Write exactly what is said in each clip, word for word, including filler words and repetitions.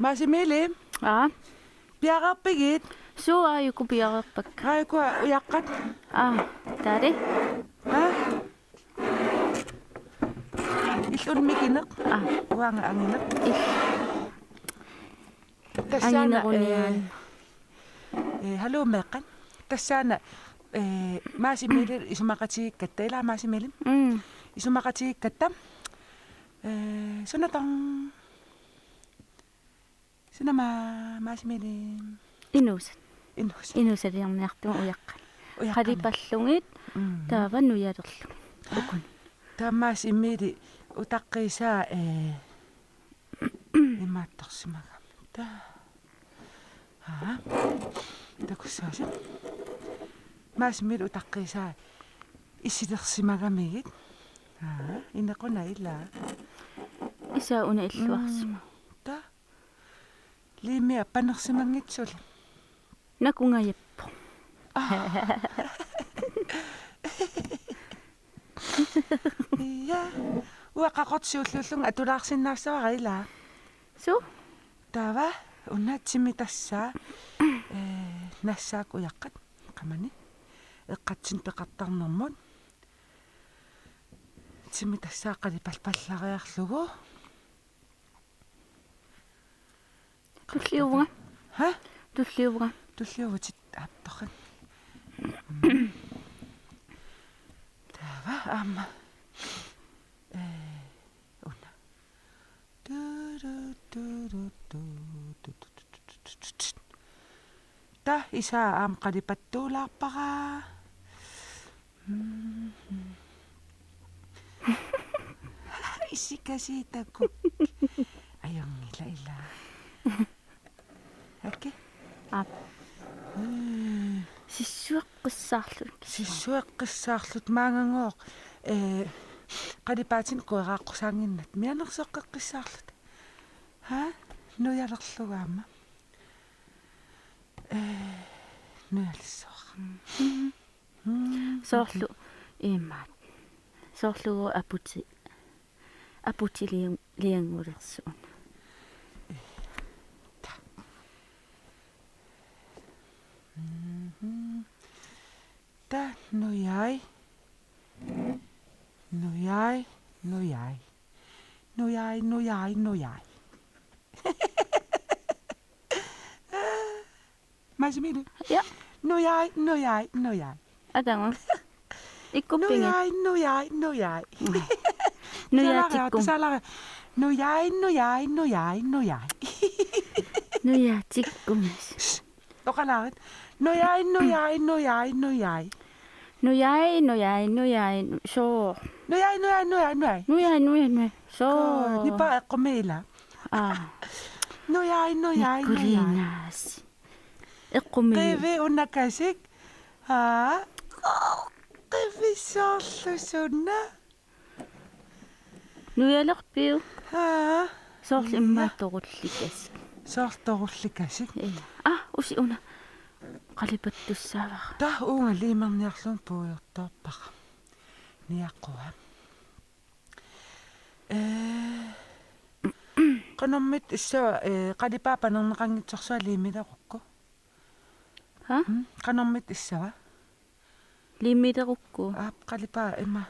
Maasi Mili. Aa. Piareerpigit? Suu, aajuku piareerpakka. Aajuku ujaqqat. Aa, taali. Aa? Illun mikineq. Aa. Uanga angineq. Ill. Tassaana, angineruniaan. Ee, ee, haluu meeqqat. Tassaana, ee, Maasi Mili isumaqatigiikkatta, ilaa Maasi Mili? Mm. Isumaqatigiikkatta. Ee, suna tang. Suna ma-, Maasi Mili? Inuusat. Inuusat. Inuusaliorniartunga ujaqqat. Ujaqqat. Qalipallugit, mm, taava nujalerlugit. Ukuni. Taava Maasi Mili utaqqiisaa, ee, imaattorsimagami. Taa. Aa. Takussaasi. Maasi Mili utaqqiisaa issilersimagamigit. Aa, inequnaq ilaa. Isaa una illuarsimasoq. Mm. Taa. Liimi appanersimanngitsoq suli. Nakungajappoq. Aa. Ja. Uanga qaqortoq siulliullunga atulaarsinnaassavara ilaa. Suu? Taava una timi tassaa. Ee, nassaakka ujaqqat. Qamani. Eqqatsinni peqartarnermut. Timi tassaa qalipalpallariarlugu. Tulliuvunga. Ha? Tulliuvunga. Tulliuvutit aattoqan. Taava aamma. Ee, una. Turu, turu, tu, tu, tu. Taa isaa aamma qalipattuulaarpara. Mhm. Isikasiitaku. Ajunngilaq ilaa. Okay. Aap. Mm. Sissueqqissaarlutik. Sissueqqissaarlutik maangangooq. Ee, qalipaatinik kueraaqqusaannginnat. Mianersoqqeqqissaarlutik. Ha? Nujalerlugu aamma. Ee, nujalissavara. Mm. Mm. Soorlu imaat. Soorlu aputi-, aputilian-, lianngulersuuna. Mhm. Taa nujai. Nujai, nujai. Nujai, nujai, nujai. Maasi Mili. Ja. Nujai, nujai, nujai. Atagu. Ikkuppinnga. Nujai, nujai, nujai. Nujai. Tusaalaariaruk, tikkum. Tusaalaariaruk. Nujai, nujai, nujai, nujai. Nujai tikkumis. Oqalaarit. Nujai, nujai, nujai, nujai. Nujai, nujai, nujai, nu-, soo. Nujai, nujai, nujai, nujai. Nujai, nujai, nujai. Soo. Koo, nipa eqqumiila. Aa. Nujai, nujai, nujai. Nikulinaasi. Eqqumiila. Qivi unakasik. Aa. Qivi soorlu suna. Nujalerpiuk? Aa. Soorlu immaqa torullikasik. Soorlu torullikasik. Ii. Aa, usi una. Qalipattussaavara. Taa uunga liimerniarlugu puigortoorpara. Niaqua. Ee. Qanormita issava, ee, qalipaat panerneqanngitsorsua liimilerukku. Ha? Mm, qanormita issava? Liimilerukku. Aap, qalipaat ima.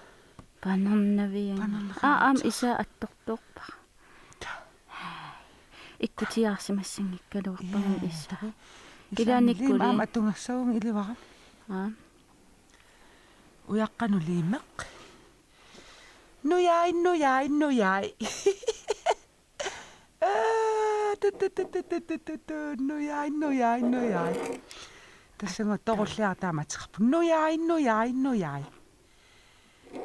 Panernavian. Panernavian. Aa, aamma isaa attortoorpara. Ikkutiaarsimassanngikkaluarpara. Ee, isaa. Taku. Ilaannikkut. Liimi aamma atugassavunga ilivara. Aa. Ujaqqanut liimeq. Nujai, nujai, nujai. Aa, tu, tu, tu. Nujai, nujai, nujai. Tassunga torulliaq taamateqarpoq. Nujai, nujai, nujai.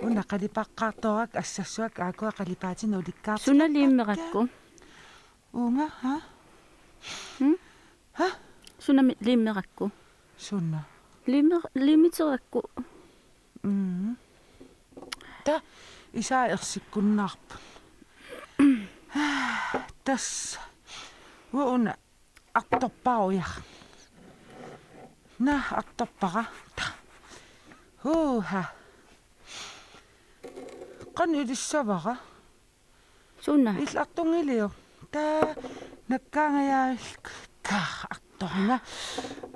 Una qalipaqqaartoorakku assersuakka aakkua qalipaatinik ulikkaartikka. Suna liimerakku? Uunga, ha? Hmm? Ha? Suna mi-, liimerakku? Suna. Liimer-, liimiterakku. Mm. Taa, isaa ersikkunnaarput. Tassa. Uanga una artorpara uja. Naa, artorpara. Taa. Huuha. Qanoq ilissavara? Suna. Illit artunngiliuk? Taa. Nakkaangajaallugu artorna.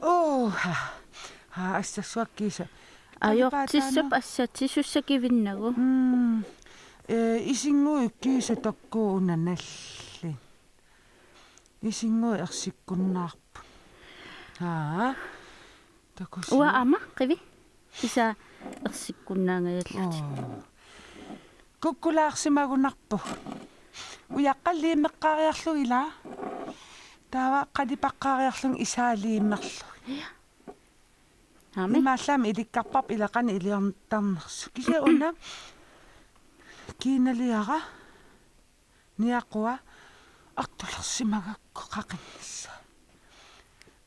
Uha. Ha, assassuakkiisa. Ajortissap assatsi sussakivinnagu. Mm. Eh, isinnguit kiisa takkuu una nalli. Isinnguit ersikkunnaarput. Haa. Takusi. Uanga aamma qivi. Isa ersikkunnaangajallutik. Oo. Kukkulaarsimagunarpoq. Ujaqqat liimeqqaariarlugit ilaa. Taava qalipaqqaariarlugit isaa liimerlugit. Ja. Aamma. Imaallaat ilikkarparput ilaa qanoq iliortarnersut. Kisianni una kiinaliara. Niaqua artulersimagakku qaqinnissaa.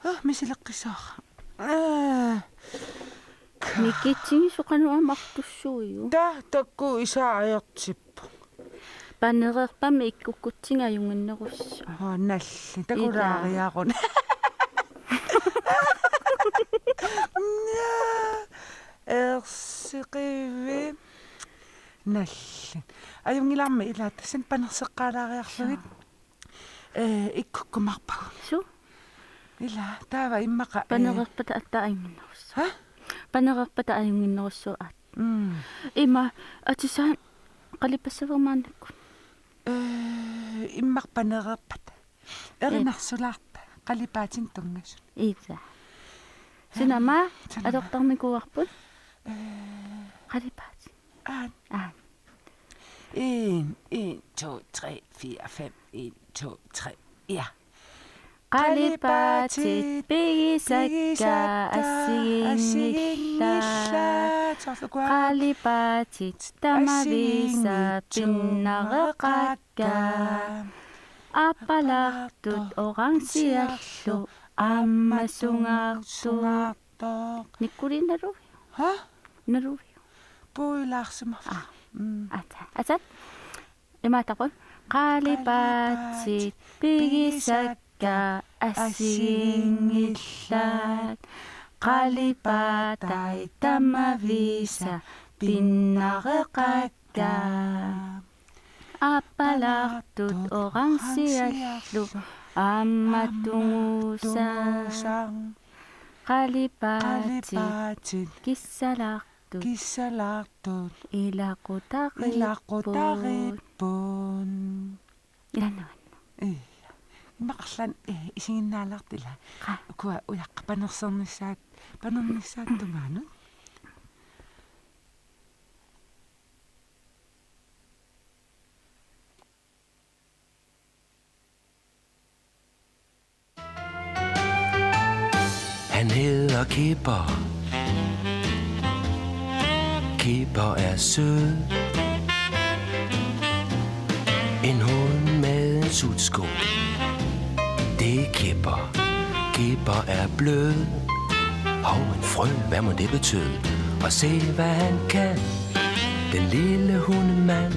Ah, misileqqissaaq. Eh. Mikitsigisoq qanoq aamma artussuuju. Taava takkuu isaa ajortippoq. Panereerpammi ikkukkutsigit ajunnginnerussaaq. Haa, nalli. Takulaariaruna. Ersiqivi. Nalli. Ajunngilarmi ilaa tassani panerseqqaalaariarlugit. Suu. Eh, ikkukkumaarpagut. Suu. Ilaa, taava immaqa, eh, panereerpata aatsaat ajunnginnerussaaq. Ha? Panereerpata ajunnginnerussaaq aat. Mm. Ima, atisai qalipassaveq maannakkut. Eh, immaqa panereerpata. Erinarsuulaarput, qalipaatinik tunngasut. Ilaa. Sunama, sunama. Atortarnikuuarput. Eh. Qalipaatit. Aat. Aat. En, en, to, tre, fire, fem, en, to, tre. Ja. Qalipaatit pigisakka assigiinngillat. Soorlu ukua. Qalipaatit tamaviisa pinnareqaakka. Aappalartut orangiallu aamma sungaartoq. Nikkuliinalu. Ha? Naluviuk? Puilaarsimavoq. Aa. Mm. Aatsaat. Aatsaat. Imaattoq. Qalipaatit pigisakka assigiinngillat. Qalipaatai tamaviisa pinnareqaakka. Aappalartut orangiallu aamma tunguusaq. Qalipaatit. Qalipaatit. Kissalaartut. Kissalaartut. Ilaqutariipput. Ilaqutariipput. Ilaannaanngilaq. Ii. Immaqa arlaannik, eh, isiginnaalaartut ilaa. Qaa. Ukua ujaqqat panersernissaat, panernissaat tungaanut. Han hedder Kipper. Kipper er sød. En hund med en sutsko. Det er Kipper. Kipper er blød. Hov, en frø, hvad må det betyde? Og se, hvad han kan, den lille hundemand.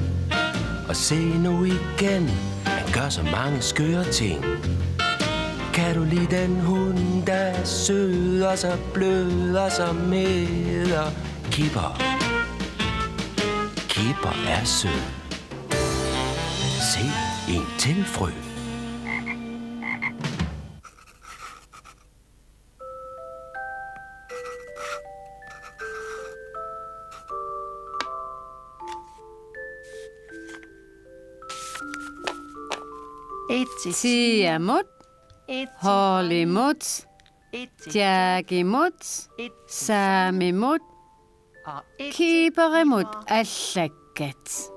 Og se nu igen, han gør så mange skøre ting. Kan du lide den hund, der er sød og så blød og så med og kipper? Kipper er sød. Se, en tilfrø. Tiamut, Holdimut, Jackimut, Samimut, Kipperimut allakkat.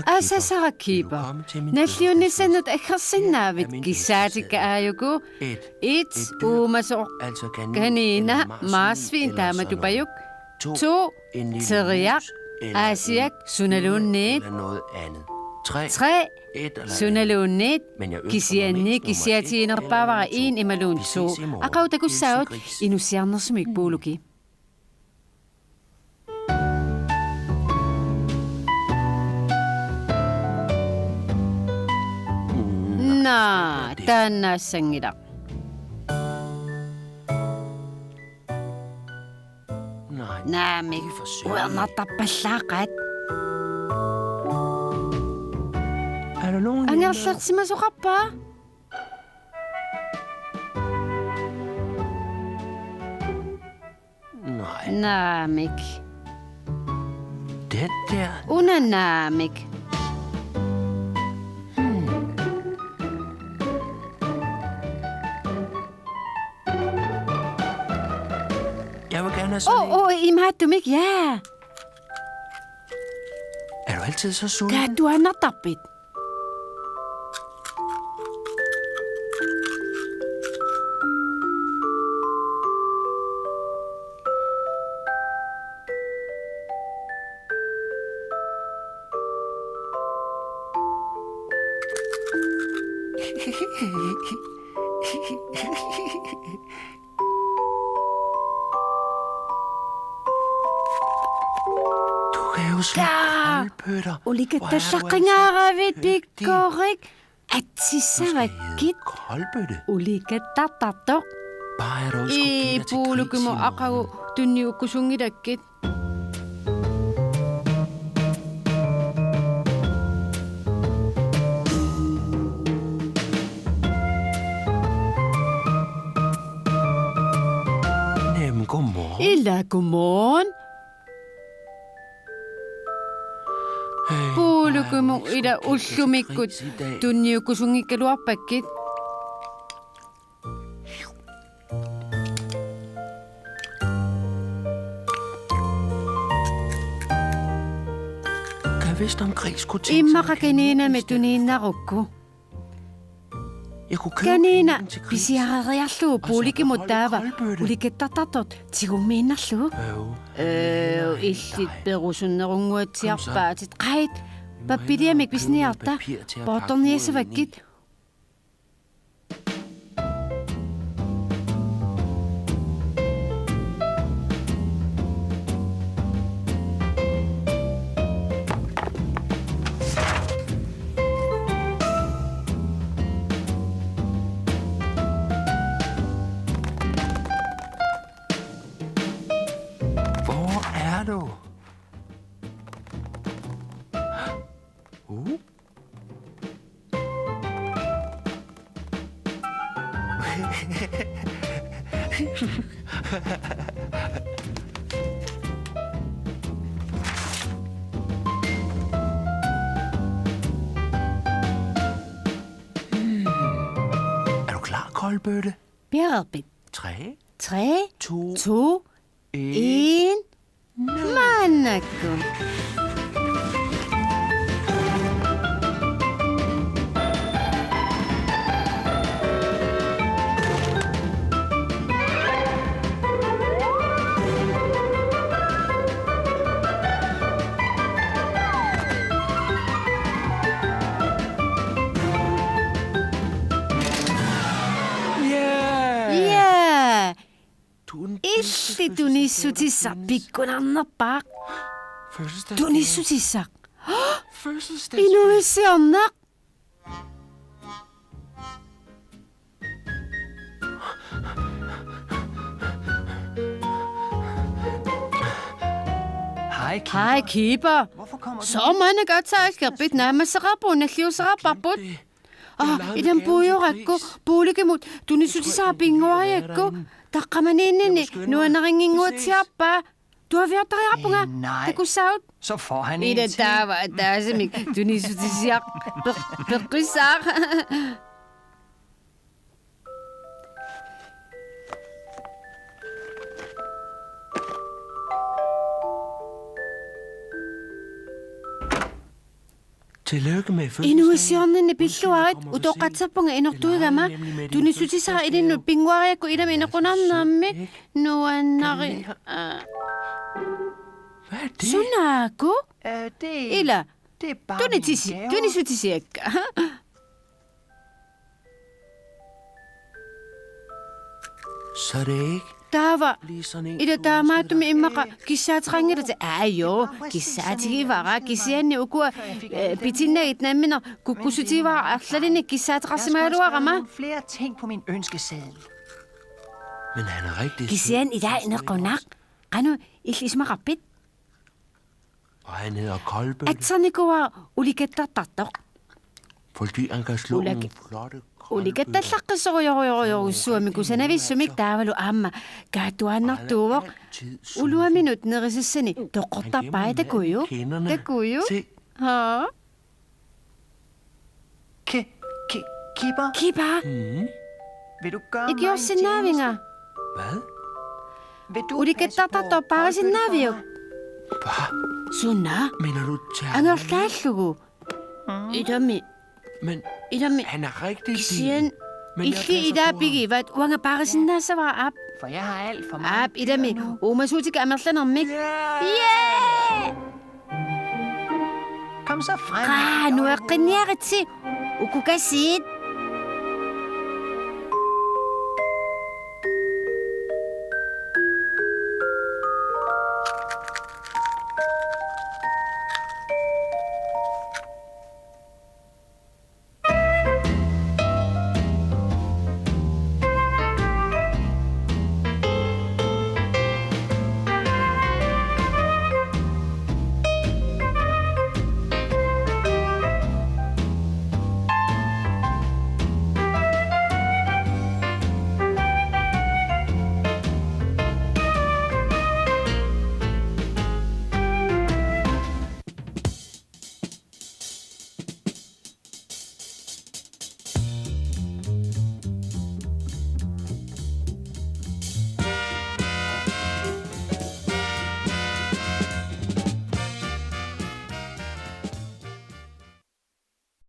Asasara Kipper. Nalliunnissannut aggersinnaavit kissaatikka aajuku. Et, uumasoq, kanina, marsvin taama tupajuk. To, teriaq, aasiak, sunaluunniit. Tre, sunaluunniit, kisianni kisiatiginerpaavara en imaluunniit to. Aqagu takussaagut inussiarnersumik puuluki. Taannaassanngilaq. Nej. Naamik. Ikke for søren. Uernartarpallaaqaat. Er der nogen? Angerlarsimasoqarpa? Nej. Naamik. Den der. Una naamik. Hmm. Jeg vil gerne have sådan en. Åh, åh, imaattumik, ja. Er du altid så sulten? Kaattuaannartarpit? Du kan jo smide kolbøtter. Ulikattartaqqingaaravit pikkorik. Atsissavakkit. Kolbøtte. Ulikattartartoq. Bare du ikke skulle give dig til Puulukimut aqagu tunniukkusunngilakkit. Jamen, godmorgen. Ila, godmorgen. Hey, Puulukimut ila ullumikkut tunniukkusunngikkaluarpakkit. Kan vist om gris kunne tænke sig. Immaqa kaniinami tuniinnarukku. Kaniina pisiareriarlugu Puulikimut taava ulikattartartoq tigummiinnarlugu. Øv, illit perusunnerunnguatsiarpaatit. Qait, pappiliamik pisiniarta, poortorniassavakkit. Hvor er du? Uh? Er du klar, Kolbøtte? Bjergbit. Tre. Tre. To. To. En. En. Maannakkut. Ja. Illit tunissutissaq pikkunarnerpaaq. Tunissutissaq. Inuuissiorneq. Hej, Keeper. Sooq maannakkut aatsaat askerpit? Naammasseqarpugut, nalliussaqarparput. Aa, idan puiorakku, Puulikimut tunissutissaq pinnguariakku, taqqamaniinnini nuannarinnginnguatsiarpaa. Tuaviortariaqarpunga, takussaagut. Ila taava ataasimik tunissutissiaq peq-, peqqissaaq. Tillykke med fødselsdagen. Inuuissiorninni pilluarit, utoqqatserpunga inortuigama. Tunissutissaq ilinnut pinnguariakku ilami inoqunarnermi. Nuannari-, aa. Hvad er det? Sunaaku? Ila. Tunitisi-, tunissutissiakka. Så er det ikke Taava ila taamaattumik immaqa kissaateqanngilatit? Aajuu, kissaatigivara, kisianni ukua, eh, pitinnagit nammineq kukkussutigivara arlalinnik kissaateqarsimagaluarama. Flere ting på min ønskeseddel. Men han er rigtig sød. Kisianni ilaa nequnaq. Qanoq illit isumaqarpit? Og han hedder Kolbe, Atsernikuuara ulikattartartoq. Fordi han kan slå Ulak- nogle flotte kolbe. Ulikattarlaqqissorujorujorujussuami kusanavissumik taavalu aamma kaattuaannartuuvoq. Altid smil. Uluaminut nerisassani toqqortarpai. Takuju? Kinderne. Takuju? Se, Haa? Ki, ki, Kipper, Kipper, vil du gøre mig en ikiorsinnaavinga? tjeneste? Hvad? Vil du Ulikattartartoq paarisinnaaviuk? Hvad? Suna? Mener du til ham? Angerlaallugu. Ilami, Men ilami. Han er rigtig Kisian, Men jeg illit passer ilaa på ham. pigivat uanga paarisinnaassavara, aap. For jeg har alt for meget Aap, ilami. dyr nu. Uumasuutit amerlanermik. Ja! Yeah! Kom så frem. Qaa, nueqqinniaritsi. Ukukasiit.